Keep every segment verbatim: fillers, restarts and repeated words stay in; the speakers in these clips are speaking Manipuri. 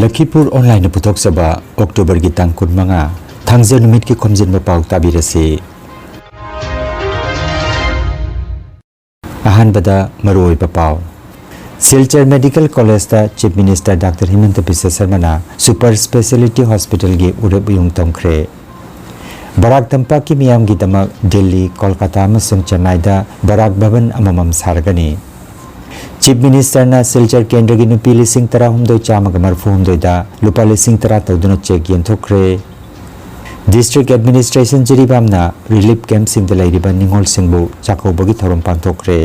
ꯂꯈꯤꯄꯨꯔ ꯑꯣꯟꯂꯥꯏꯟꯅ ꯄꯨꯊꯣꯛꯆꯕ ꯑꯣꯛꯇꯣꯕꯔꯒꯤ ꯇꯥꯡ ꯀꯨꯟꯃꯉꯥ, ꯊꯥꯡꯖ ꯅꯨꯃꯤꯠꯀꯤ ꯈꯣꯝꯖꯤꯟꯕ ꯄꯥꯎ ꯇꯥꯕꯤꯔꯁꯤ꯫ ꯑꯍꯥꯟꯕꯗ ꯃꯔꯨꯑꯣꯏꯕ ꯄꯥꯎ꯫ ꯁꯤꯜꯆꯔ ꯃꯦꯗꯤꯀꯦꯜ ꯀꯣꯂꯦꯖꯇ chief minister doctor ꯍꯤꯃꯟꯇ Visva ꯁꯔꯃꯅ super speciality ꯍꯣꯁꯄꯤꯇꯥꯜꯒꯤ ꯎꯔꯦꯞ ꯎꯌꯨꯡ ꯇꯝꯈ꯭ꯔꯦ꯫ ꯕꯔꯥꯛ ꯇꯝꯄꯥꯛꯀꯤ ꯃꯤꯌꯥꯝꯒꯤꯗꯃꯛ ꯗꯤꯜꯂꯤ, ꯀꯣꯜꯀꯥꯇꯥ ꯑꯃꯁꯨꯡ ꯆꯦꯟꯅꯥꯏꯗ ꯕꯔꯥꯛ ꯚꯕꯟ ꯑꯃꯃꯝ ꯁꯥꯔꯒꯅꯤ꯫ ꯆꯤꯐ ꯃꯤꯅꯤꯁꯇꯔꯅ ꯁꯤꯜꯆꯔ ꯀꯦꯟꯗ꯭ꯔꯒꯤ ꯅꯨꯄꯤ ꯂꯤꯁꯤꯡ ꯇꯔꯥꯍꯨꯝꯗꯣꯏ ꯆꯥꯝꯃꯒ ꯃꯔꯤꯐꯨꯍꯨꯝꯗꯣꯏꯗ ꯂꯨꯄꯥ ꯂꯤꯁꯤꯡ ꯇꯔꯥ ꯇꯧꯗꯨꯅ ꯆꯦꯛ ꯌꯦꯟꯊꯣꯛꯈ꯭ꯔꯦ꯫ ꯗꯤꯁꯇ꯭ꯔꯤꯛ ꯑꯦꯗꯃꯤꯅꯤꯁꯇ꯭ꯔꯦꯁꯟ ꯖꯤꯔꯤꯕꯥꯝꯅ ꯔꯤꯂꯤꯐ ꯀꯦꯝꯞꯁꯤꯡꯗ ꯂꯩꯔꯤꯕ ꯅꯤꯉꯣꯜꯁꯤꯡꯕꯨ ꯆꯥꯛꯀꯧꯕꯒꯤ ꯊꯧꯔꯝ ꯄꯥꯡꯊꯣꯛꯈ꯭ꯔꯦ꯫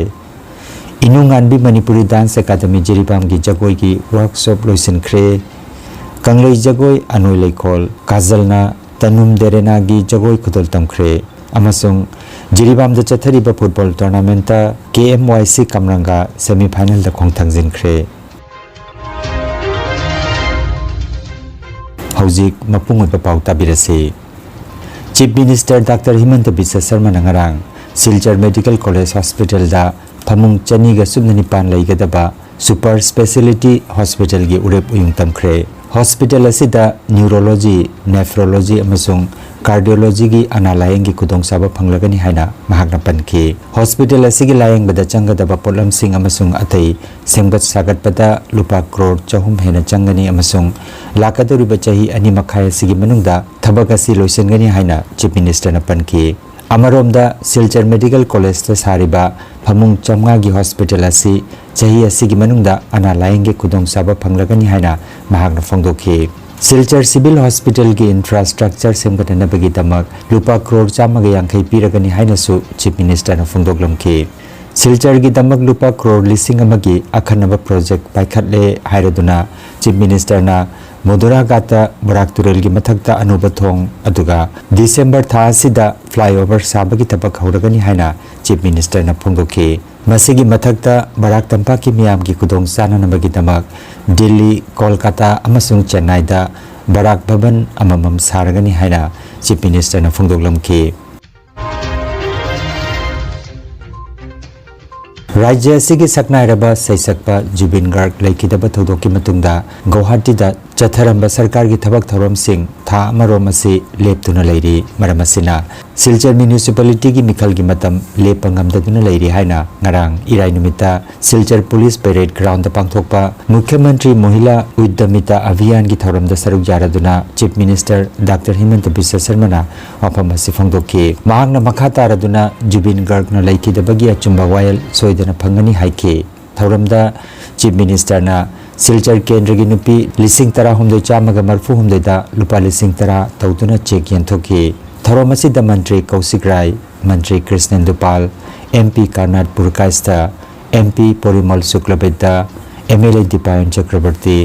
ꯏꯅꯨ ꯉꯥꯟꯕꯤ ꯃꯅꯤꯄꯨꯔꯤ ꯗꯥꯟꯁ ꯑꯦꯀꯥꯗꯃꯤ ꯖꯤꯔꯤꯕꯥꯝꯒꯤ ꯖꯒꯣꯏꯒꯤ ꯋꯥꯔꯛꯁꯣꯞ ꯂꯣꯏꯁꯤꯟꯈ꯭ꯔꯦ꯫ ꯀꯪꯂꯩ ꯖꯒꯣꯏ ꯑꯅꯣꯏ ꯂꯩꯈꯣꯜ ꯀꯥꯖꯜꯅ ꯇꯅꯨꯝ ꯗꯦꯔꯦꯅꯥꯒꯤ ꯖꯒꯣꯏ ꯈꯨꯗꯣꯜ ꯇꯝꯈ꯭ꯔꯦ꯫ ꯑꯃꯁꯨꯡ ꯖꯤꯔꯤꯕꯥꯝꯗ ꯆꯠꯊꯔꯤꯕ ꯐꯨꯠꯕꯣꯜ ꯇꯣꯔꯅꯥꯃꯦꯟꯠꯇ ꯀꯦ ꯑꯦꯝ ꯋꯥꯏ ꯁꯤ ꯀꯝꯔꯪꯒ ꯁꯦꯃꯤ ꯐꯥꯏꯅꯦꯜꯗ ꯈꯣꯡ ꯊꯥꯡꯖꯤꯟꯈ꯭ꯔꯦ꯫ ꯍꯧꯖꯤꯛ ꯃꯄꯨꯡ ꯑꯣꯏꯕ ꯄꯥꯎ ꯇꯥꯕꯤꯔꯁꯤ꯫ ꯆꯤꯐ ꯃꯤꯅꯤꯁꯇꯔ ꯗꯥꯛꯇꯔ ꯍꯤꯃꯟꯇ ꯕꯤꯁ꯭ꯋ ꯁꯔꯃꯅ ꯉꯔꯥꯡ ꯁꯤꯜꯆꯔ ꯃꯦꯗꯤꯀꯦꯜ ꯀꯣꯂꯦꯖ ꯍꯣꯁꯄꯤꯇꯥꯜꯗ ꯐꯃꯨꯡ ꯆꯅꯤꯒ ꯁꯨꯞꯅ ꯅꯤꯄꯥꯟ ꯂꯩꯒꯗꯕ ꯁꯨꯄꯔ ꯁ꯭ꯄꯦꯁꯤꯌꯦꯂꯤꯇꯤ ꯍꯣꯁꯄꯤꯇꯥꯜꯒꯤ ꯎꯔꯦꯞ ꯎꯌꯨꯡ ꯇꯝꯈ꯭ꯔꯦ꯫ ꯍꯣꯁꯄꯤꯇꯥꯜ ꯑꯁꯤꯗ ꯅ꯭ꯌꯨꯔꯣꯂꯣꯖꯤ, ꯅꯦꯐ꯭ꯔꯣꯂꯣꯖꯤ ꯑꯃꯁꯨꯡ ꯀꯥꯔꯗꯤꯑꯣꯂꯣꯖꯤꯒꯤ ꯑꯅꯥ ꯂꯥꯌꯦꯡꯒꯤ ꯈꯨꯗꯣꯡꯆꯥꯕ ꯐꯪꯂꯒꯅꯤ ꯍꯥꯏꯅ ꯃꯍꯥꯛꯅ ꯄꯟꯈꯤ꯫ ꯍꯣꯁꯄꯤꯇꯥꯜ ꯑꯁꯤꯒꯤ ꯂꯥꯌꯦꯡꯕꯗ ꯆꯪꯒꯗꯕ ꯄꯣꯠꯂꯝꯁꯤꯡ ꯑꯃꯁꯨꯡ ꯑꯇꯩ ꯁꯦꯝꯒꯠ ꯁꯥꯒꯠꯄꯗ ꯂꯨꯄꯥ ꯀ꯭ꯔꯣꯔ ꯆꯍꯨꯝ ꯍꯦꯟꯅ ꯆꯪꯒꯅꯤ ꯑꯃꯁꯨꯡ ꯂꯥꯛꯀꯗꯧꯔꯤꯕ ꯆꯍꯤ ꯑꯅꯤ ꯃꯈꯥꯏ ꯑꯁꯤꯒꯤ ꯃꯅꯨꯡꯗ ꯊꯕꯛ ꯑꯁꯤ ꯂꯣꯏꯁꯤꯟꯒꯅꯤ ꯍꯥꯏꯅ ꯆꯤꯐ ꯃꯤꯅꯤꯁꯇꯔꯅ ꯄꯟꯈꯤ꯫ ꯑꯃꯔꯣꯝꯗ, ꯁꯤꯜꯆꯔ ꯃꯦꯗꯤꯀꯦꯜ ꯀꯣꯂꯦꯖꯇ ꯁꯥꯔꯤꯕ ꯐꯃꯨꯡ ꯆꯥꯝꯃꯉꯥꯒꯤ ꯍꯣꯁꯄꯤꯇꯥꯜ ꯑꯁꯤ ꯆꯍꯤ ꯑꯁꯤꯒꯤ ꯃꯅꯨꯡꯗ ꯑꯅꯥ ꯂꯥꯌꯦꯡꯒꯤ ꯈꯨꯗꯣꯡꯆꯥꯕ ꯐꯪꯂꯒꯅꯤ ꯍꯥꯏꯅ ꯃꯍꯥꯛꯅ ꯐꯣꯡꯗꯣꯛꯈꯤ꯫ ꯁꯤꯜꯆꯔ ꯁꯤꯚꯤꯜ ꯍꯣꯁꯄꯤꯇꯥꯜꯒꯤ ꯏꯟꯐ꯭ꯔꯥꯁ꯭ꯇ꯭ꯔꯛꯆꯔ ꯁꯦꯝꯒꯠꯅꯅꯕꯒꯤꯗꯃꯛ ꯂꯨꯄꯥ ꯀ꯭ꯔꯣꯔ ꯆꯥꯝꯃꯒ ꯌꯥꯡꯈꯩ ꯄꯤꯔꯒꯅꯤ ꯍꯥꯏꯅꯁꯨ ꯆꯤꯐ ꯃꯤꯅꯤꯁꯇꯔꯅ ꯐꯣꯡꯗꯣꯛꯂꯝꯈꯤ꯫ ꯁꯤꯜꯆꯔꯒꯤꯗꯃꯛ ꯂꯨꯄꯥ ꯀ꯭ꯔꯣꯔ ꯂꯤꯁꯤꯡ ꯑꯃꯒꯤ ꯑꯈꯟꯅꯕ ꯄ꯭ꯔꯣꯖꯦꯛ ꯄꯥꯏꯈꯠꯂꯦ ꯍꯥꯏꯔꯗꯨꯅ ꯆꯤꯐ ꯃꯤꯅꯤꯁꯇꯔꯅ ꯃꯣꯗꯣꯔꯥꯒꯥꯠꯇ ꯕꯔꯥꯛ ꯇꯨꯔꯦꯜꯒꯤ ꯃꯊꯛꯇ ꯑꯅꯧꯕ ꯊꯣꯡ, ꯑꯗꯨꯒ ꯗꯤꯁꯦꯝꯕꯔ ꯊꯥ ꯑꯁꯤꯗ ꯐ꯭ꯂꯥꯏꯑꯣꯚꯔ ꯁꯥꯕꯒꯤ ꯊꯕꯛ ꯍꯧꯔꯒꯅꯤ ꯍꯥꯏꯅ ꯆꯤꯐ ꯃꯤꯅꯤꯁꯇꯔꯅ ꯐꯣꯡꯗꯣꯛꯈꯤ꯫ ꯃꯁꯤꯒꯤ ꯃꯊꯛꯇ ꯕꯔꯥꯛ ꯇꯝꯄꯥꯛꯀꯤ ꯃꯤꯌꯥꯝꯒꯤ ꯈꯨꯗꯣꯡ ꯆꯥꯅꯅꯕꯒꯤꯗꯃꯛ ꯗꯤꯜꯂꯤ, ꯀꯣꯜꯀꯥꯇꯥ ꯑꯃꯁꯨꯡ ꯆꯦꯟꯅꯥꯏꯗ ꯕꯔꯥꯛ ꯚꯕꯟ ꯑꯃꯃꯝ ꯁꯥꯔꯒꯅꯤ ꯍꯥꯏꯅ ꯆꯤꯐ ꯃꯤꯅꯤꯁꯇꯔꯅ ꯐꯣꯡꯗꯣꯛꯂꯝꯈꯤ꯫ ꯔꯥꯖ꯭ꯌ ꯑꯁꯤꯒꯤ ꯁꯛꯅꯥꯏꯔꯕ ꯁꯩꯁꯛꯄ ꯖꯨꯕꯤꯟ ꯒꯥꯔꯒ ꯂꯩꯈꯤꯗꯕ ꯊꯧꯗꯣꯛꯀꯤ ꯃꯇꯨꯡꯗ ꯒꯧꯍꯥꯇꯤꯗ ꯆꯠꯊꯔꯝꯕ ꯁꯔꯀꯥꯔꯒꯤ ꯊꯕꯛ ꯊꯧꯔꯝꯁꯤꯡ ꯊꯥ ꯑꯃꯔꯣꯝ ꯑꯁꯤ ꯂꯦꯞꯇꯨꯅ ꯂꯩꯔꯤ꯫ ꯃꯔꯝ ꯑꯁꯤꯅ ꯁꯤꯜꯆꯔ ꯃ꯭ꯌꯨꯅꯤꯁꯤꯄꯥꯂꯤꯇꯤꯒꯤ ꯃꯤꯈꯜꯒꯤ ꯃꯇꯝ ꯂꯦꯞꯄ ꯉꯝꯗꯗꯨꯅ ꯂꯩꯔꯤ ꯍꯥꯏꯅ ꯉꯔꯥꯡ ꯏꯔꯥꯏ ꯅꯨꯃꯤꯠꯇ ꯁꯤꯜꯆꯔ ꯄꯨꯂꯤꯁ ꯄꯦꯔꯦꯗ ꯒ꯭ꯔꯥꯎꯟꯗ ꯄꯥꯡꯊꯣꯛꯄ ꯃꯨꯈ꯭ꯌ ꯃꯟꯇ꯭ꯔꯤ ꯃꯣꯍꯤꯂꯥ ꯎꯗ꯭ꯌꯃꯤꯇꯥ ꯑꯚꯤꯌꯥꯟꯒꯤ ꯊꯧꯔꯝꯗ ꯁꯔꯨꯛ ꯌꯥꯔꯗꯨꯅ ꯆꯤꯐ ꯃꯤꯅꯤꯁꯇꯔ ꯗꯥꯛꯇꯔ ꯍꯤꯃꯟꯇ ꯕꯤꯁ꯭ꯋ ꯁꯔꯃꯅ ꯋꯥꯐꯝ ꯑꯁꯤ ꯐꯣꯡꯗꯣꯛꯈꯤ꯫ ꯃꯍꯥꯛꯅ ꯃꯈꯥ ꯇꯥꯔꯗꯨꯅ ꯖꯨꯕꯤꯟ ꯒꯔꯒꯅ ꯂꯩꯈꯤꯗꯕꯒꯤ ꯑꯆꯨꯝꯕ ꯋꯥꯌꯦꯜ ꯁꯣꯏꯗꯅ ꯐꯪꯒꯅꯤ ꯍꯥꯏꯈꯤ꯫ ꯊꯧꯔꯝꯗ ꯆꯤꯐ ꯃꯤꯅꯤꯁꯇꯔꯅ ꯁꯤꯜꯆꯔ ꯀꯦꯟꯗ꯭ꯔꯒꯤ ꯅꯨꯄꯤ ꯂꯤꯁꯤꯡ ꯇꯔꯥꯍꯨꯝꯗꯣꯏ ꯆꯥꯝꯃꯒ ꯃꯔꯤꯐꯨꯍꯨꯝꯗꯣꯏꯗ ꯂꯨꯄꯥ ꯂꯤꯁꯤꯡ ꯇꯔꯥ ꯇꯧꯗꯨꯅ ꯆꯦꯛ ꯌꯦꯟꯊꯣꯛꯈꯤ꯫ ꯊꯧꯔꯝ ꯑꯁꯤꯗ ꯃꯟꯇ꯭ꯔꯤ ꯀꯧꯁꯤꯛ ꯔꯥꯏ, ꯃꯟꯇ꯭ꯔꯤ Krishnendu Pal, M P Karnat Purkayastha, M P Parimal Suklabaidya, M L A Dipayan Chakraborty,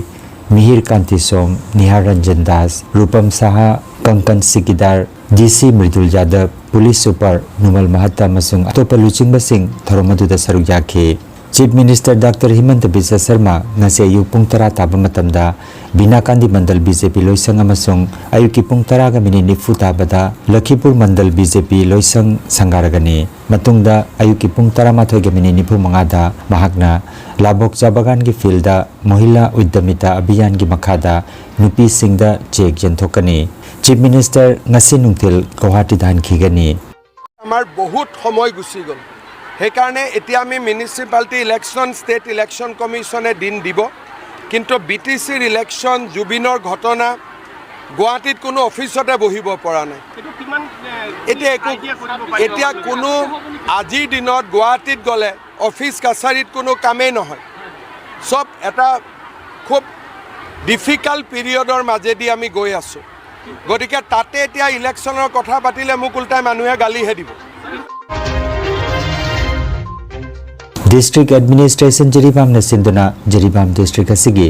Mihir Kanti Shome, Nihar Ranjan Das, ꯔꯨꯄꯝ ꯁꯍꯥ, ꯀꯪꯀꯟ ꯁꯤꯀꯤꯗꯥꯔ, ꯗꯤ ꯁꯤ ꯃ꯭ꯔꯤꯗꯨꯜ ꯌꯥꯗꯕ, ꯄꯨꯂꯤꯁ ꯁꯨꯄꯔ ꯅꯨꯃꯜ ꯃꯍꯠꯇ ꯑꯃꯁꯨꯡ ꯑꯇꯣꯞꯄ ꯂꯨꯆꯤꯡꯕꯁꯤꯡ ꯊꯧꯔꯝ ꯑꯗꯨꯗ ꯁꯔꯨꯛ ꯌꯥꯈꯤ꯫ Chief minister doctor ꯍꯤꯃꯟꯇ Visva Sharma ꯉꯁꯤ ꯑꯌꯨꯛ ꯄꯨꯡ ꯇꯔꯥ ꯇꯥꯕ ꯃꯇꯝꯗ ꯕꯤꯅꯥꯀꯥꯟꯗꯤ ꯃꯟꯗꯜ ꯕꯤ ꯖꯦ ꯄꯤ ꯂꯣꯏꯁꯪ ꯑꯃꯁꯨꯡ ꯑꯌꯨꯛꯀꯤ ꯄꯨꯡ ꯇꯔꯥꯒ ꯃꯤꯅꯤꯠ ꯅꯤꯐꯨ ꯇꯥꯕꯗ ꯂꯈꯤꯄꯨꯔ ꯃꯟꯗꯜ ꯕꯤ ꯖꯦ ꯄꯤ ꯂꯣꯏꯁꯪ ꯁꯪꯒꯥꯔꯒꯅꯤ꯫ ꯃꯇꯨꯡꯗ ꯑꯌꯨꯛꯀꯤ ꯄꯨꯡ ꯇꯔꯥꯃꯥꯊꯣꯏꯒ ꯃꯤꯅꯤꯠ ꯅꯤꯐꯨ ꯃꯉꯥꯗ ꯃꯍꯥꯛꯅ ꯂꯥꯕꯣꯛ ꯆꯥ ꯕꯒꯥꯟꯒꯤ ꯐꯤꯜꯗ ꯃꯣꯍꯤꯂꯥ ꯎꯗ꯭ꯌꯃꯤꯇꯥ ꯑꯚꯤꯌꯥꯟꯒꯤ ꯃꯈꯥꯗ ꯅꯨꯄꯤꯁꯤꯡꯗ ꯆꯦꯛ ꯌꯦꯟꯊꯣꯛꯀꯅꯤ꯫ ꯆꯤꯐ ꯃꯤꯅꯤꯁꯇꯔ ꯉꯁꯤ ꯅꯨꯡꯊꯤꯜ ꯒꯧꯍꯥꯇꯤꯗ ꯍꯟꯈꯤꯒꯅꯤ꯫ আমাৰ বহুত সময় গুচি গ'ল। সেইকাৰণে এতিয়া আমি মিউনিচিপালিটি ইলেকশ্যন ষ্টেট ইলেকশ্যন কমিশ্যনে দিন দিব, কিন্তু বি টি চিৰ ইলেকশ্যন, জুবিনৰ ঘটনা, গুৱাহাটীত কোনো অফিচতে বহিব পৰা নাই। এইটো কিমান এ, এতিয়া একো আইডিয়া কৰিব পাৰি এতিয়া অসুবিধা? কোনো আজিৰ দিনত গুৱাহাটীত গ'লে অফিচ কাছাৰীত কোনো কামেই নহয়। চব এটা খুব ডিফিকাল্ট পিৰিয়ডৰ মাজেদি আমি গৈ আছোঁ। গতিকে তাতে এতিয়া ইলেকশ্যনৰ কথা পাতিলে মোক ওলোটাই মানুহে গালিহে দিব। ꯗꯤꯁꯇ꯭ꯔꯤꯛ ꯑꯦꯗꯃꯤꯅꯤꯁꯇ꯭ꯔꯦꯁꯟ ꯖꯤꯔꯤꯕꯥꯝꯅ ꯁꯤꯟꯗꯨꯅ ꯖꯤꯔꯤꯕꯥꯝ ꯗꯤꯁꯇ꯭ꯔꯤꯛ ꯑꯁꯤꯒꯤ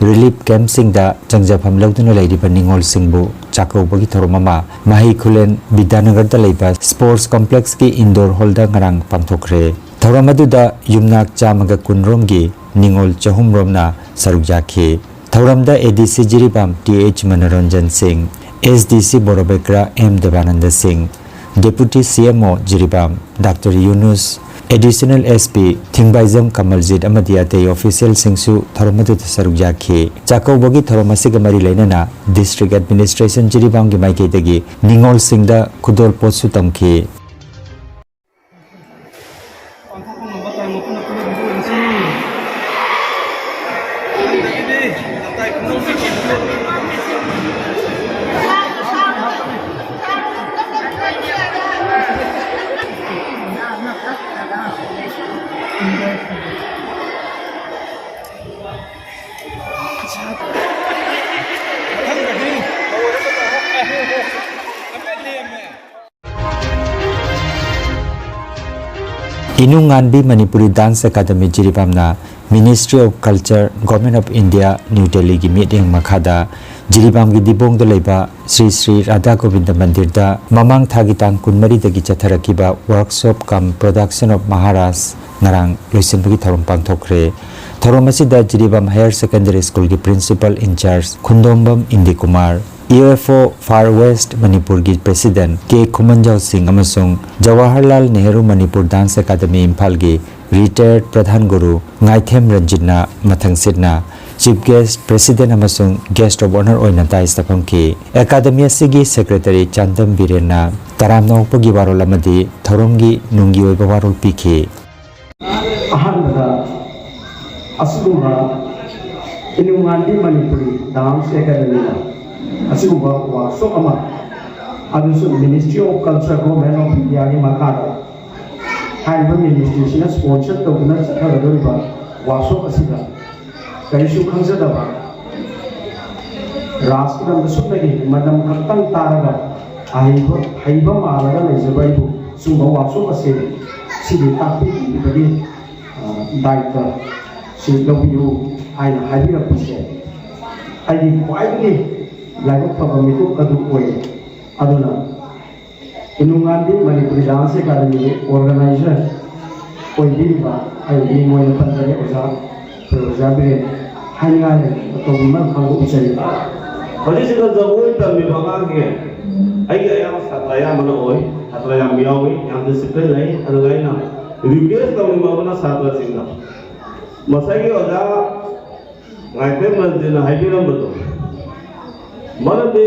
ꯔꯤꯂꯤꯐ ꯀꯦꯝꯞꯁꯤꯡꯗ ꯆꯪꯖꯐꯝ ꯂꯧꯗꯨꯅ ꯂꯩꯔꯤꯕ ꯅꯤꯉꯣꯜꯁꯤꯡꯕꯨ ꯆꯥꯛꯀꯧꯕꯒꯤ ꯊꯧꯔꯝ ꯑꯃ ꯃꯍꯩ ꯈꯨꯂꯦꯟ ꯕꯤꯗ꯭ꯌꯥꯅꯒꯔꯗ ꯂꯩꯕ ꯁ꯭ꯄꯣꯔꯠꯁ ꯀꯣꯝꯄ꯭ꯂꯦꯛꯁꯀꯤ ꯏꯟꯗꯣꯔ ꯍꯣꯜꯗ ꯉꯔꯥꯡ ꯄꯥꯡꯊꯣꯛꯈ꯭ꯔꯦ꯫ ꯊꯧꯔꯝ ꯑꯗꯨꯗ ꯌꯨꯝꯅꯥꯛ ꯆꯥꯝꯃꯒ ꯀꯨꯟ ꯔꯣꯝꯒꯤ ꯅꯤꯉꯣꯜ ꯆꯍꯨꯝ ꯔꯣꯝꯅ ꯁꯔꯨꯛ ꯌꯥꯈꯤ꯫ ꯊꯧꯔꯝꯗ ꯑꯦ ꯗꯤ ꯁꯤ ꯖꯤꯔꯤꯕꯥꯝ ꯇꯤ ꯑꯩꯆ ꯃꯅꯣꯔꯟꯖꯟ ꯁꯤꯡ, ꯑꯦꯁ ꯗꯤ ꯁꯤ ꯕꯣꯔꯣꯕꯦꯀ꯭ꯔꯥ ꯑꯦꯝ ꯗꯦꯕꯥꯅꯟꯗ ꯁꯤꯡ, ꯗꯦꯄꯨꯇꯤ C M O Jiribam doctor Yunus additional S P Thingbaijam Kamaljit ꯑꯃꯗꯤ ꯑꯇꯩ ꯑꯣꯐꯤꯁꯤꯌꯦꯜꯁꯤꯡꯁꯨ ꯊꯧꯔꯝ ꯑꯗꯨꯗ ꯁꯔꯨꯛ ꯌꯥꯈꯤ꯫ ꯆꯥꯛꯀꯧꯕꯒꯤ ꯊꯧꯔꯝ ꯑꯁꯤꯒ ꯃꯔꯤ ꯂꯩꯅꯅ ꯗꯤꯁꯇ꯭ꯔꯤꯛ ꯑꯦꯗꯃꯤꯅꯤꯁꯇ꯭ꯔꯦꯁꯟ ꯖꯤꯔꯤꯕꯥꯝꯒꯤ ꯃꯥꯏꯀꯩꯗꯒꯤ ꯅꯤꯉꯣꯜꯁꯤꯡꯗ ꯈꯨꯗꯣꯜꯄꯣꯠꯁꯨ ꯇꯝꯈꯤ꯫ ꯏꯅꯨꯡꯉꯥꯟꯕꯤ ꯃꯅꯤꯄꯨꯔꯤ ꯗꯥꯟꯁ ꯑꯦꯀꯥꯗꯃꯤ ꯖꯤꯔꯤꯕꯥꯝꯅ Ministry of Culture, Government of India, New Delhi ꯒꯤ ꯃꯤꯠꯌꯦꯡ ꯃꯈꯥꯗ ꯖꯤꯔꯤꯕꯥꯝꯒꯤ ꯗꯤꯕꯣꯡꯗ ꯂꯩꯕ ꯁ꯭ꯔꯤ ꯁ꯭ꯔꯤ ꯔꯥꯙꯥ ꯒꯣꯕꯤꯟꯗ ꯃꯟꯗꯤꯔꯗ ꯃꯃꯥꯡ ꯊꯥꯒꯤ ꯇꯥꯡ ꯀꯨꯟꯃꯔꯤꯗꯒꯤ ꯆꯠꯊꯔꯛꯈꯤꯕ Workshop cum Production of Maharaj ꯉꯔꯥꯡ ꯂꯣꯏꯁꯤꯟꯕꯒꯤ ꯊꯧꯔꯝ ꯄꯥꯡꯊꯣꯛꯈ꯭ꯔꯦ꯫ ꯊꯧꯔꯝ ꯑꯁꯤꯗ ꯖꯤꯔꯤꯕꯥꯝ Higher Secondary School ꯒꯤ Principal in Charge Khundongbam Indikumar, E F O Far West ꯃꯅꯤꯄꯨꯔꯒꯤ President ꯀꯦ ꯈꯨꯃꯟꯖꯥꯎ ꯁꯤꯡ ꯑꯃꯁꯨꯡ ꯖꯋꯥꯍꯔꯂꯥꯜ ꯅꯦꯍꯔꯨ ꯃꯅꯤꯄꯨꯔ Dance Academy ꯏꯝꯐꯥꯜꯒꯤ retired ꯄ꯭ꯔꯙꯥꯟ ꯒꯨꯔꯨ ꯉꯥꯏꯊꯦꯝ ꯔꯟꯖꯤꯠꯅ ꯃꯊꯪꯁꯤꯠꯅ Chief Guest, President ꯑꯃꯁꯨꯡ Guest of Honour ꯑꯣꯏꯅ dais ꯇ ꯐꯝꯈꯤ꯫ ꯑꯦꯀꯥꯗꯃꯤ ꯑꯁꯤꯒꯤ Secretary ꯆꯥꯟꯗꯝ ꯕꯤꯔꯦꯟꯅ ꯇꯔꯥꯝꯅ ꯑꯣꯛꯄꯒꯤ ꯋꯥꯔꯣꯜ ꯑꯃꯗꯤ ꯊꯧꯔꯝꯒꯤ ꯅꯨꯡꯒꯤ ꯑꯣꯏꯕ ꯋꯥꯔꯣꯜ ꯄꯤꯈꯤ꯫ ꯑꯍꯥꯟꯕꯗ ꯑꯁꯤꯒꯨꯝꯕ ꯏꯅꯨꯡꯉꯥꯟꯕꯤ ꯃꯅꯤꯄꯨꯔꯤ ꯗꯥꯟꯁ ꯑꯦꯀꯥꯗꯃꯤꯅ ꯑꯁꯤꯒꯨꯝꯕ ꯋꯥꯔꯛꯁꯣꯞ ꯑꯃ, ꯑꯗꯨꯁꯨ Ministry of Culture, Government of India ꯒꯤ ꯃꯈꯥꯗ ꯍꯥꯏꯔꯤꯕ ꯃꯤꯅꯤꯁꯇ꯭ꯔꯤꯁꯤꯅ sponsor ꯇꯧꯗꯨꯅ ꯆꯠꯊꯒꯗꯧꯔꯤꯕ ꯋꯥꯔꯛꯁꯣꯞ ꯑꯁꯤꯗ ꯀꯔꯤꯁꯨ ꯈꯪꯖꯗꯕ, ꯔꯥꯁꯀꯤ ꯂꯝꯗ ꯁꯨꯞꯅꯒꯤ ꯃꯅꯝ ꯈꯛꯇꯪ ꯇꯥꯔꯒ ꯑꯍꯩꯕ, ꯍꯩꯕ ꯃꯥꯜꯂꯒ ꯂꯩꯖꯕ ꯑꯩꯕꯨ ꯁꯨꯝꯕ ꯋꯥꯔꯛꯁꯣꯞ ꯑꯁꯤ ꯁꯤꯒꯤ ꯇꯥꯛꯄꯤꯕꯒꯤ, ꯑ, ꯗꯥꯏꯇ ꯁꯤ ꯂꯧꯕꯤꯌꯨ ꯍꯥꯏꯅ ꯍꯥꯏꯕꯤꯔꯛꯄꯁꯦ ꯑꯩꯒꯤ ꯈ꯭ꯋꯥꯏꯗꯒꯤ ꯂꯥꯏꯕꯛ ꯐꯕ ꯃꯤꯀꯨꯞ ꯑꯗꯨ ꯑꯣꯏ꯫ ꯑꯗꯨꯅ ꯏꯅꯨꯡꯉꯥꯟꯕꯤ ꯃꯅꯤꯄꯨꯔꯤ ꯗꯥꯟꯁ ꯑꯦꯀꯥꯗꯃꯤꯒꯤ organizer ꯑꯣꯏꯕꯤꯔꯤꯕ ꯑꯩ ꯃꯤꯡ ꯑꯣꯏꯅ ꯄꯟꯖꯔꯦ, ꯑꯣꯖꯥ, ꯑꯩꯈꯣꯏ ꯑꯣꯖꯥ ꯕꯤꯔꯦꯟ, ꯍꯥꯏꯅꯤꯡꯉꯥꯏ ꯂꯩꯇꯕ ꯃꯔꯝ ꯈꯪꯕ ꯎꯠꯆꯔꯤ꯫ ꯍꯧꯖꯤꯛꯁꯤꯗ ꯖꯒꯣꯏ ꯇꯝꯃꯤꯕ ꯑꯉꯥꯡꯁꯦ ꯑꯩꯒꯤ ꯑꯌꯥꯝꯕ ꯁꯥꯇ꯭ꯔ ꯑꯌꯥꯝꯕꯅ ꯑꯣꯏ, ꯁꯥꯇ꯭ꯔ ꯌꯥꯝ ꯌꯥꯎꯏ, ꯌꯥꯝ discipline ꯂꯩ꯫ ꯑꯗꯨꯒ ꯑꯩꯅ ꯔꯤꯀ꯭ꯋꯦꯁ ꯇꯧꯅꯤꯡꯕ ꯑꯃꯅ ꯁꯥꯇ꯭ꯔꯁꯤꯡꯗ ꯉꯁꯥꯏꯒꯤ ꯑꯣꯖꯥ ꯉꯥꯏꯄꯦꯝ ꯔꯟꯖꯤꯠꯅ ꯍꯥꯏꯕꯤꯔꯝꯕꯗꯣ, ꯃꯔꯝꯗꯤ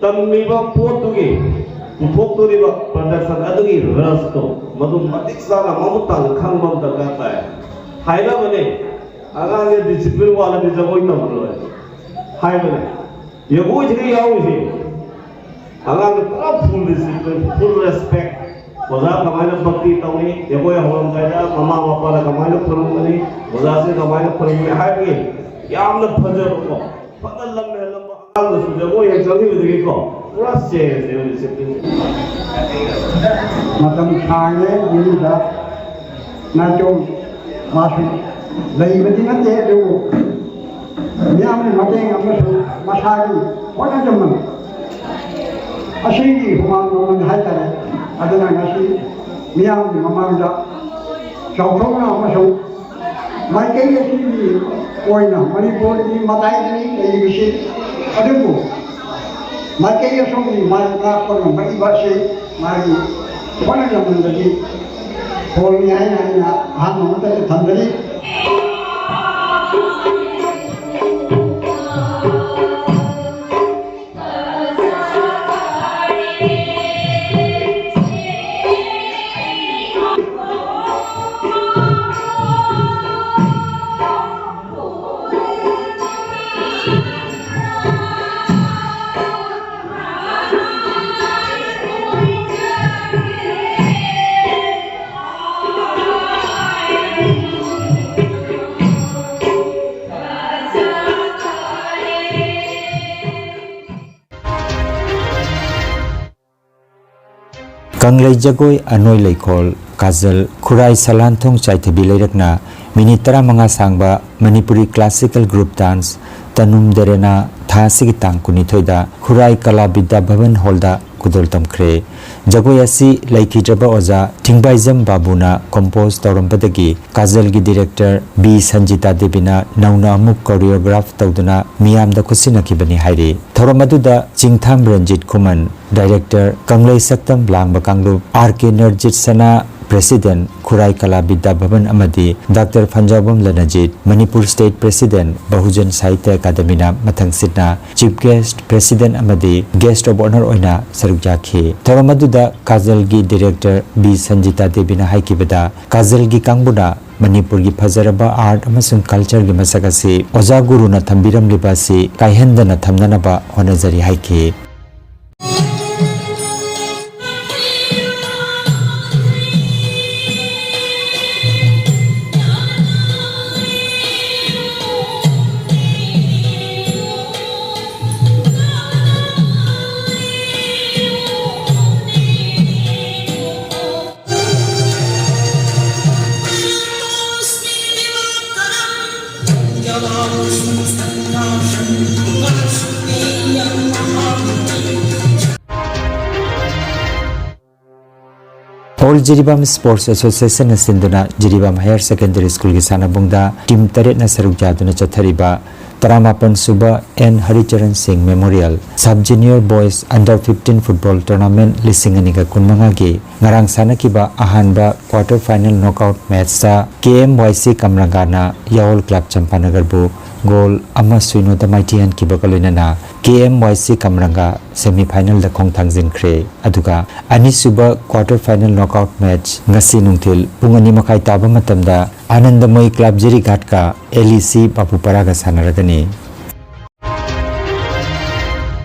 ꯇꯝꯃꯤꯕ ꯄꯣꯠꯇꯨꯒꯤ ꯄꯨꯊꯣꯛꯇꯣꯔꯤꯕ ꯄ꯭ꯔꯗꯛꯁꯟ ꯑꯗꯨꯒꯤ ꯔꯁꯇꯣ ꯃꯗꯨ ꯃꯇꯤꯛ ꯆꯥꯅ ꯃꯃꯨꯠ ꯇꯥꯅ ꯈꯪꯕ ꯑꯃ ꯗꯔꯀꯥꯔ ꯇꯥꯏ꯫ ꯍꯥꯏꯅꯕꯅꯦ, ꯑꯉꯥꯡꯁꯦ ꯗꯤꯁꯤꯄ꯭ꯂꯤꯟ ꯋꯥꯠꯂꯗꯤ ꯖꯒꯣꯏ ꯇꯝꯃꯔꯣꯏ ꯍꯥꯏꯕꯅꯦ꯫ ꯖꯒꯣꯏꯁꯤꯗ ꯌꯥꯎꯔꯤꯁꯦ ꯑꯉꯥꯡꯗ ꯄꯨꯔꯥ ꯐꯨꯜ ꯗꯤꯁꯤꯄ꯭ꯂꯤꯟ, ꯐꯨꯜ ꯔꯦꯁꯄꯦꯛ꯫ ꯑꯣꯖꯥ ꯀꯃꯥꯏꯅ ꯚꯛꯇꯤ ꯇꯧꯅꯤ, ꯖꯒꯣꯏ ꯍꯧꯔꯝꯗꯥꯏꯗ ꯃꯃꯥ ꯃꯄꯥꯅ ꯀꯃꯥꯏꯅ ꯈꯨꯔꯨꯝꯒꯅꯤ, ꯑꯣꯖꯥꯁꯤꯅ ꯀꯃꯥꯏꯅ ꯈꯨꯔꯨꯝꯒꯅꯤ ꯍꯥꯏꯕꯒꯤ ꯌꯥꯝꯅ ꯐꯖꯕꯀꯣ, ꯐꯖꯅ ꯂꯝ ꯍꯦꯜꯂꯝꯕ ꯑꯉꯥꯡꯗꯁꯨ ꯖꯒꯣꯏ ꯍꯦꯛ ꯆꯪꯈꯤꯕꯗꯒꯤꯀꯣ ꯄꯨꯔꯥ ꯆꯦꯟꯖꯅꯦꯕ ꯗꯤꯁꯤꯄ꯭ꯂꯤꯟꯁꯦ꯫ ꯃꯇꯝ ꯁꯥꯡꯉꯦ ꯌꯨꯝꯗ ꯅꯥꯆꯣꯝ ꯃꯥꯁꯨ ꯂꯩꯕꯗꯤ ꯅꯠꯇꯦ, ꯑꯗꯨꯕꯨ ꯃꯤꯌꯥꯝꯒꯤ ꯃꯇꯦꯡ ꯑꯃꯁꯨꯡ ꯃꯁꯥꯒꯤ ꯍꯣꯠꯅꯖꯃꯟ ꯑꯁꯤꯒꯤ ꯍꯨꯃꯥꯡ ꯃꯃꯜ ꯍꯥꯏꯇꯥꯔꯦ꯫ ꯑꯗꯨꯅ ꯉꯁꯤ ꯃꯤꯌꯥꯝꯒꯤ ꯃꯃꯥꯡꯗ ꯆꯥꯎꯊꯣꯛꯅ ꯑꯃꯁꯨꯡ ꯃꯥꯏꯀꯩ ꯑꯁꯤꯒꯤ ꯑꯣꯏꯅ ꯃꯅꯤꯄꯨꯔꯒꯤ ꯃꯇꯥꯏꯗꯅꯤ ꯂꯩꯔꯤꯕꯁꯤ, ꯑꯗꯨꯕꯨ ꯃꯥꯏꯀꯩ ꯑꯁꯣꯝꯒꯤ ꯃꯥꯏ ꯉꯥꯛꯄ ꯉꯝꯃꯛꯏꯕ ꯑꯁꯤ ꯃꯥꯒꯤ ꯍꯣꯠꯅꯖꯃꯟꯗꯒꯤ ꯐꯣꯜꯅꯤ ꯍꯥꯏꯅ ꯑꯩꯅ ꯑꯍꯥꯟꯕ ꯃꯛꯇꯗ ꯊꯝꯖꯔꯤ꯫ ꯀꯪꯂꯩ ꯖꯒꯣꯏ ꯑꯅꯣꯏ ꯂꯩꯈꯣꯜ ꯀꯥꯖꯜ ꯈꯨꯔꯥꯏ ꯁꯂꯥꯟꯊꯣꯡ ꯆꯥꯏꯊꯕꯤ ꯂꯩꯔꯛꯅ ꯃꯤꯅꯤꯠ ꯇꯔꯥꯃꯉꯥ ꯁꯥꯡꯕ ꯃꯅꯤꯄꯨꯔꯤ classical group dance ꯇꯅꯨꯝ ꯗꯦꯔꯦꯅꯥ ꯊꯥ ꯑꯁꯤꯒꯤ ꯇꯥꯡ ꯀꯨꯟꯅꯤꯊꯣꯏꯗ ꯈꯨꯔꯥꯏ ꯀꯂꯥ ꯕꯤꯗ꯭ꯌꯥ ꯚꯕꯟ ꯍꯣꯜꯗ ꯈꯨꯗꯣꯜ ꯇꯝꯈ꯭ꯔꯦ꯫ ꯖꯒꯣꯏ ꯑꯁꯤ ꯂꯩꯈꯤꯗ꯭ꯔꯕ ꯑꯣꯖꯥ ꯊꯤꯡꯕꯥꯏꯖꯝ ꯕꯥꯕꯨꯅ compose ꯇꯧꯔꯝꯕꯗꯒꯤ ꯀꯥꯖꯜꯒꯤ director ꯕꯤ ꯁꯟꯖꯤꯇꯥ ꯗꯦꯕꯤꯅ ꯅꯧꯅ ꯑꯃꯨꯛ choreograph ꯇꯧꯗꯨꯅ ꯃꯤꯌꯥꯝꯗ ꯈꯨꯠꯁꯤꯟꯅꯈꯤꯕꯅꯤ ꯍꯥꯏꯔꯤ꯫ ꯊꯧꯔꯝ ꯑꯗꯨꯗ ꯆꯤꯡꯊꯥꯝ ꯔꯟꯖꯤꯠ ꯈꯨꯃꯟ, director ꯀꯪꯂꯩ ꯁꯛꯇꯝ ꯂꯥꯡꯕ ꯀꯥꯡꯂꯨꯞ, ꯑꯥꯔ ꯀꯦ ꯅꯔꯖꯤꯠ ꯁꯅꯥ, President, ꯈꯨꯔꯥꯏ ꯀꯂꯥ ꯕꯤꯗ꯭ꯌꯥ ꯚꯕꯟ ꯑꯃꯗꯤ doctor Phanjaobam Lanjit, Manipur State President, Bahujan Sahitya ꯑꯦꯀꯥꯗꯃꯤꯅ ꯃꯊꯪꯁꯤꯠꯅ Chief Guest, President ꯑꯃꯗꯤ Guest of Honour ꯑꯣꯏꯅ ꯁꯔꯨꯛ ꯌꯥꯈꯤ꯫ ꯊꯧꯔꯝ ꯑꯗꯨꯗ ꯀꯥꯖꯜꯒꯤ Director ꯕꯤ ꯁꯟꯖꯤꯇꯥ ꯗꯦꯕꯤꯅ ꯍꯥꯏꯈꯤꯕꯗ, ꯀꯥꯖꯜꯒꯤ ꯀꯥꯡꯕꯨꯅ ꯃꯅꯤꯄꯨꯔꯒꯤ ꯐꯖꯔꯕ Art ꯑꯃꯁꯨꯡ Cultureꯒꯤ ꯃꯁꯛ ꯑꯁꯤ ꯑꯣꯖꯥ ꯒꯨꯔꯨꯅ ꯊꯝꯕꯤꯔꯝꯂꯤꯕ ꯑꯁꯤ ꯀꯥꯏꯍꯟꯗꯅ ꯊꯝꯅꯅꯕ ꯍꯣꯠꯅꯖꯔꯤ ꯍꯥꯏꯈꯤ꯫ All Jiribam Sports Associationꯅ ꯁꯤꯟꯗꯨꯅ ꯖꯤꯔꯤꯕꯥꯝ Higher Secondary Schoolꯒꯤ ꯁꯥꯟꯅꯕꯨꯡꯗ team ꯇꯔꯦꯠꯅ ꯁꯔꯨꯛ ꯌꯥꯗꯨꯅ ꯆꯠꯊꯔꯤꯕ ꯇꯔꯥꯃꯥꯄꯟ ꯁꯨꯕ ꯑꯦꯟ ꯍꯔꯤꯆꯔꯟ ꯁꯤꯡ Memorial Sub Junior Boys Under fifteen Football Tournament ꯂꯤꯁꯤꯡ ꯑꯅꯤꯒ ꯀꯨꯟꯃꯉꯥꯒꯤ ꯉꯔꯥꯡ ꯁꯥꯟꯅꯈꯤꯕ ꯑꯍꯥꯟꯕ quarter final knockout matchꯇ ꯀꯦ ꯑꯦꯝ ꯋꯥꯏ ꯁꯤ ꯀꯝꯔꯪꯒꯥꯅ ꯌꯥꯑꯣꯜ Club ꯆꯝꯄꯥꯅꯒꯔꯕꯨ goal ꯑꯃ ꯁꯨꯏꯅꯣꯗ ꯃꯥꯏꯊꯤꯍꯟꯈꯤꯕꯒ ꯂꯣꯏꯅꯅ ꯀꯦ ꯑꯦꯝ ꯋꯥꯏ ꯁꯤ ꯀꯝꯔꯪꯒꯥ semi finalꯗ ꯈꯣꯡ ꯊꯥꯡꯖꯤꯟꯈ꯭ꯔꯦ꯫ ꯑꯗꯨꯒ ꯑꯅꯤꯁꯨꯕ quarter final knockout match ꯉꯁꯤ ꯅꯨꯡꯊꯤꯜ ꯄꯨꯡ ꯑꯅꯤ ꯃꯈꯥꯏ ꯇꯥꯕ ꯃꯇꯝꯗ ꯑꯥꯅꯟꯗꯃꯌꯤ Club ꯖꯤꯔꯤꯘꯥꯠꯀ ꯑꯦꯜ ꯏ ꯁꯤ ꯕꯥꯄꯨꯄꯥꯔꯥꯒ ꯁꯥꯟꯅꯔꯒꯅꯤ꯫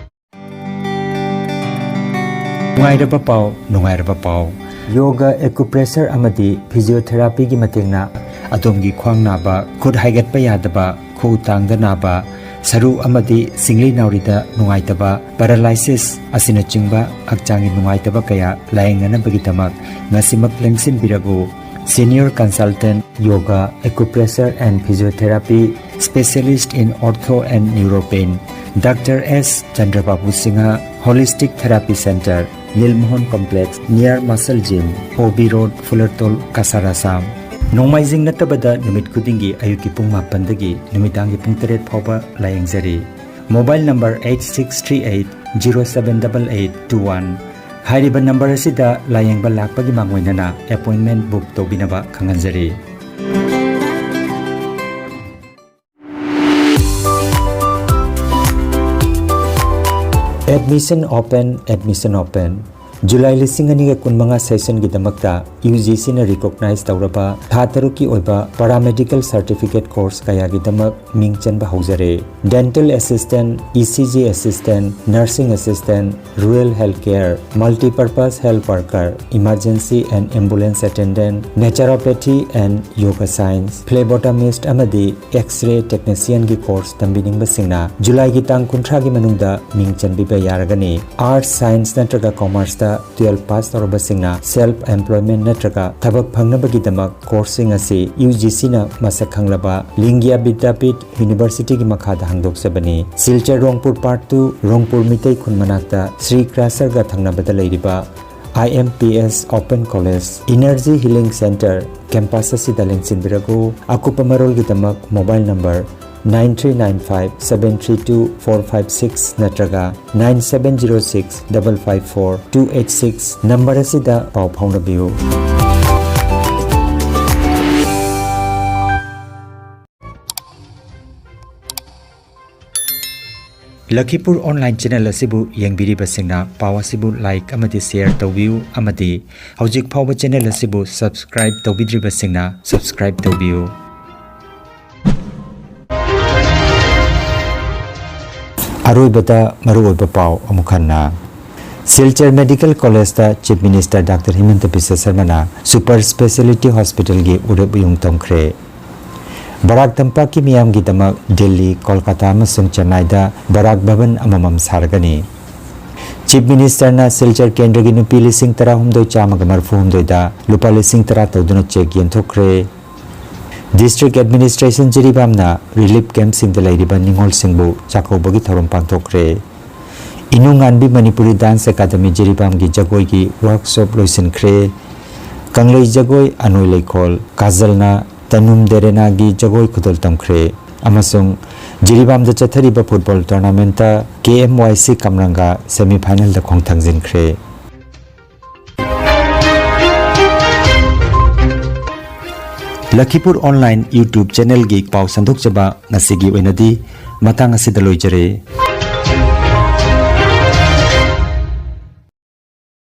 ꯅꯨꯡꯉꯥꯏꯔꯕ ꯄꯥꯎ, ꯅꯨꯡꯉꯥꯏꯔꯕ ꯄꯥꯎ꯫ Yoga, acupressure ꯑꯃꯗꯤ physiotherapyꯒꯤ ꯃꯇꯦꯡꯅ ꯑꯗꯣꯝꯒꯤ ꯈ꯭ꯋꯥꯡ ꯅꯥꯕ, ꯈꯨꯠ ꯍꯥꯏꯒꯠꯄ ꯌꯥꯗꯕ, ꯈꯨꯎ ꯇꯥꯡꯗ ꯅꯥꯕ, ꯁꯔꯨ ꯑꯃꯗꯤ ꯁꯤꯡꯂꯤ ꯅꯥꯎꯔꯤꯗ ꯅꯨꯡꯉꯥꯏꯇꯕ, paralysis ꯑꯁꯤꯅꯆꯤꯡꯕ ꯍꯛꯆꯥꯡꯒꯤ ꯅꯨꯡꯉꯥꯏꯇꯕ ꯀꯌꯥ ꯂꯥꯌꯦꯡꯅꯅꯕꯒꯤꯗꯃꯛ ꯉꯁꯤꯃꯛ ꯂꯦꯡꯁꯤꯟꯕꯤꯔꯕꯨ꯫ Senior Consultant, Yoga, Acupressure and Physiotherapy, Specialist in Ortho and Neuropain, Doctor S Chandrababu Singha, Holistic Therapy Center, Nil Mohan Complex, near Muscle Gym, O B Road, Fulertal, Cachar, Assam. ꯅꯣꯡꯃꯥꯏꯖꯤꯡ ꯅꯠꯇꯕꯗ ꯅꯨꯃꯤꯠ ꯈꯨꯗꯤꯡꯒꯤ ꯑꯌꯨꯛꯀꯤ ꯄꯨꯡ ꯃꯥꯄꯟꯗꯒꯤ ꯅꯨꯃꯤꯗꯥꯡꯒꯤ ꯄꯨꯡ ꯇꯔꯦꯠ ꯐꯥꯎꯕ ꯂꯥꯌꯦꯡꯖꯔꯤ꯫ Mobile number eight six three eight zero seven double eight two one꯫ ꯍꯥꯏꯔꯤꯕ ꯅꯝꯕꯔ ꯑꯁꯤꯗ ꯂꯥꯌꯦꯡꯕ ꯂꯥꯛꯄꯒꯤ ꯃꯥꯡꯑꯣꯏꯅꯅ ꯑꯦꯄꯣꯏꯟꯃꯦꯟ ꯕꯨꯛ ꯇꯧꯕꯤꯅꯕ ꯈꯪꯍꯟꯖꯔꯤ꯫ Admission open, admission open꯫ July ꯂꯤꯁꯤꯡ ꯑꯅꯤꯒ ꯀꯨꯟꯃꯉꯥ ꯁꯦꯁꯟꯒꯤꯗꯃꯛꯇ ꯌꯨ ꯖꯤ ꯁꯤꯅ ꯔꯤꯀꯣꯛꯅꯥꯏꯖ ꯇꯧꯔꯕ ꯊꯥ ꯇꯔꯨꯛꯀꯤ ꯑꯣꯏꯕ ꯄꯔꯥꯃꯦꯗꯤꯀꯦꯜ ꯁꯔꯇꯤꯐꯤꯀꯦꯠ ꯀꯣꯔꯁ ꯀꯌꯥꯒꯤꯗꯃꯛ ꯃꯤꯡ ꯆꯟꯕ ꯍꯧꯖꯔꯦ꯫ Dental assistant, E C G assistant, nursing assistant, rural health care, multipurpose health worker, emergency and ambulance attendant, naturopathy and yoga science, phlebotomist ꯑꯃꯗꯤ X-ray technicianꯒꯤ ꯀꯣꯔꯁ ꯇꯝꯕꯤꯅꯤꯡꯕꯁꯤꯡꯅ ꯖꯨꯂꯥꯏꯒꯤ ꯇꯥꯡ ꯀꯨꯟꯊ꯭ꯔꯥꯒꯤ ꯃꯅꯨꯡꯗ ꯃꯤꯡ ꯆꯟꯕꯤꯕ ꯌꯥꯔꯒꯅꯤ꯫ ꯑꯥꯔꯠꯁ, ꯁꯥꯏꯟꯁ ꯅꯠꯇ꯭ꯔꯒ ꯀꯣꯃꯔꯁꯇ ꯇꯨꯌꯦꯜꯐ ꯄꯥꯁ ꯇꯧꯔꯕꯁꯤꯡꯅ ꯁꯦꯜꯐ ꯑꯦꯝꯄ꯭ꯂꯣꯏꯃꯦꯟ ꯅꯠꯇ꯭ꯔꯒ ꯊꯕꯛ ꯐꯪꯅꯕꯒꯤꯗꯃꯛ ꯀꯣꯔꯁꯁꯤꯡ ꯑꯁꯤ ꯌꯨ ꯖꯤ ꯁꯤꯅ ꯃꯁꯛ ꯈꯪꯂꯕ ꯂꯤꯡꯒ꯭ꯌꯥ ꯕꯤꯗ꯭ꯌꯥꯄꯤꯊ ꯌꯨꯅꯤꯚꯔꯁꯤꯇꯤꯒꯤ ꯃꯈꯥꯗ ꯍꯥꯡꯗꯣꯛꯆꯕꯅꯤ꯫ ꯁꯤꯜꯆꯔ ꯔꯣꯡꯄꯨꯔ ꯄꯥꯔꯠ ꯇꯨ, ꯔꯣꯡꯄꯨꯔ ꯃꯤꯇꯩ ꯈꯨꯟ ꯃꯅꯥꯛꯇ ꯁ꯭ꯔꯤ ꯀ꯭ꯔꯥꯁꯔꯒ ꯊꯪꯅꯕꯗ ꯂꯩꯔꯤꯕ I M P S Open College Energy Healing Center campus ꯑꯁꯤꯗ ꯂꯦꯡꯁꯤꯟꯕꯤꯔꯛꯎ꯫ ꯑꯀꯨꯞꯄ ꯃꯔꯣꯜꯒꯤꯗꯃꯛ mobile number nine three nine five seven three two four five six ꯅꯠꯇ꯭ꯔꯒ nine seven zero six double five four two eight six number ꯑꯁꯤꯗ ꯄꯥꯎ ꯐꯥꯎꯅꯕꯤꯌꯨ꯫ ꯂꯈꯤꯄꯨꯔ ꯑꯣꯟꯂꯥꯏꯟ ꯆꯦꯅꯦꯜ ꯑꯁꯤꯕꯨ ꯌꯦꯡꯕꯤꯔꯤꯕꯁꯤꯡꯅ ꯄꯥꯎ ꯑꯁꯤꯕꯨ ꯂꯥꯏꯛ ꯑꯃꯗꯤ ꯁꯦꯌꯔ ꯇꯧꯕꯤꯌꯨ ꯑꯃꯗꯤ ꯍꯧꯖꯤꯛ ꯐꯥꯎꯕ ꯆꯦꯅꯦꯜ ꯑꯁꯤꯕꯨ ꯁꯕꯁꯀ꯭ꯔꯥꯏꯕ ꯇꯧꯕꯤꯗ꯭ꯔꯤꯕꯁꯤꯡꯅ ꯁꯕꯁꯀ꯭ꯔꯥꯏꯕ ꯇꯧꯕꯤꯌꯨ꯫ ꯑꯔꯣꯏꯕꯗ ꯃꯔꯨꯑꯣꯏꯕ ꯄꯥꯎ ꯑꯃꯨꯛ ꯍꯟꯅ꯫ ꯁꯤꯜꯆꯔ ꯃꯦꯗꯤꯀꯦꯜ ꯀꯣꯂꯦꯖꯇ chief minister doctor ꯍꯤꯃꯟꯇ Visva ꯁꯔꯃꯅ super speciality ꯍꯣꯁꯄꯤꯇꯥꯜꯒꯤ ꯎꯔꯦꯞ ꯎꯌꯨꯡ ꯇꯝꯈ꯭ꯔꯦ꯫ ꯕꯔꯥꯛ ꯇꯝꯄꯥꯛꯀꯤ ꯃꯤꯌꯥꯝꯒꯤꯗꯃꯛ ꯗꯤꯜꯂꯤ, ꯀꯣꯜꯀꯥꯇꯥ ꯑꯃꯁꯨꯡ ꯆꯦꯟꯅꯥꯏꯗ ꯕꯔꯥꯛ ꯚꯕꯟ ꯑꯃꯃꯝ ꯁꯥꯔꯒꯅꯤ꯫ ꯆꯤꯐ ꯃꯤꯅꯤꯁꯇꯔꯅ ꯁꯤꯜꯆꯔ ꯀꯦꯟꯗ꯭ꯔꯒꯤ ꯅꯨꯄꯤ ꯂꯤꯁꯤꯡ ꯇꯔꯥꯍꯨꯝꯗꯣꯏ ꯆꯥꯝꯃꯒ ꯃꯔꯤꯐꯨꯍꯨꯝꯗꯣꯏꯗ ꯂꯨꯄꯥ ꯂꯤꯁꯤꯡ ꯇꯔꯥ ꯇꯧꯗꯨꯅ ꯆꯦꯛ ꯌꯦꯟꯊꯣꯛꯈ꯭ꯔꯦ꯫ ꯗꯤꯁꯇ꯭ꯔꯤꯛ ꯑꯦꯗꯃꯤꯅꯤꯁꯇ꯭ꯔꯦꯁꯟ ꯖꯤꯔꯤꯕꯥꯝꯅ ꯔꯤꯂꯤꯐ ꯀꯦꯝꯞꯁꯤꯡꯗ ꯂꯩꯔꯤꯕ ꯅꯤꯉꯣꯜꯁꯤꯡꯕꯨ ꯆꯥꯛꯀꯧꯕꯒꯤ ꯊꯧꯔꯝ ꯄꯥꯡꯊꯣꯛꯈ꯭ꯔꯦ꯫ ꯏꯅꯨ ꯉꯥꯟꯕꯤ ꯃꯅꯤꯄꯨꯔꯤ ꯗꯥꯟꯁ ꯑꯦꯀꯥꯗꯃꯤ ꯖꯤꯔꯤꯕꯥꯝꯒꯤ ꯖꯒꯣꯏꯒꯤ ꯋꯥꯔꯛꯁꯣꯞ ꯂꯣꯏꯁꯤꯟꯈ꯭ꯔꯦ꯫ ꯀꯪꯂꯩ ꯖꯒꯣꯏ ꯑꯅꯣꯏ ꯂꯩꯈꯣꯜ ꯀꯥꯖꯜꯅ ꯇꯅꯨꯝ ꯗꯦꯔꯦꯅꯥꯒꯤ ꯖꯒꯣꯏ ꯈꯨꯗꯣꯜ ꯇꯝꯈ꯭ꯔꯦ ꯑꯃꯁꯨꯡ ꯖꯤꯔꯤꯕꯥꯝꯗ ꯆꯠꯊꯔꯤꯕ ꯐꯨꯠꯕꯣꯜ ꯇꯣꯔꯅꯥꯃꯦꯟꯠꯇ ꯀꯦ ꯑꯦꯝ ꯋꯥꯏ ꯁꯤ ꯀꯝꯔꯪꯒ ꯁꯦꯃꯤꯐꯥꯏꯅꯦꯜꯗ ꯈꯣꯡꯊꯥꯡꯖꯤꯟꯈ꯭ꯔꯦ꯫ ꯂꯈꯤꯄꯨꯔ ꯑꯣꯟꯂꯥꯏꯟ YouTube ꯆꯦꯅꯦꯜꯒꯤ ꯄꯥꯎ ꯁꯟꯗꯣꯛꯆꯕ ꯉꯁꯤꯒꯤ ꯑꯣꯏꯅꯗꯤ ꯃꯇꯥꯡ ꯑꯁꯤꯗ ꯂꯣꯏꯖꯔꯦ꯫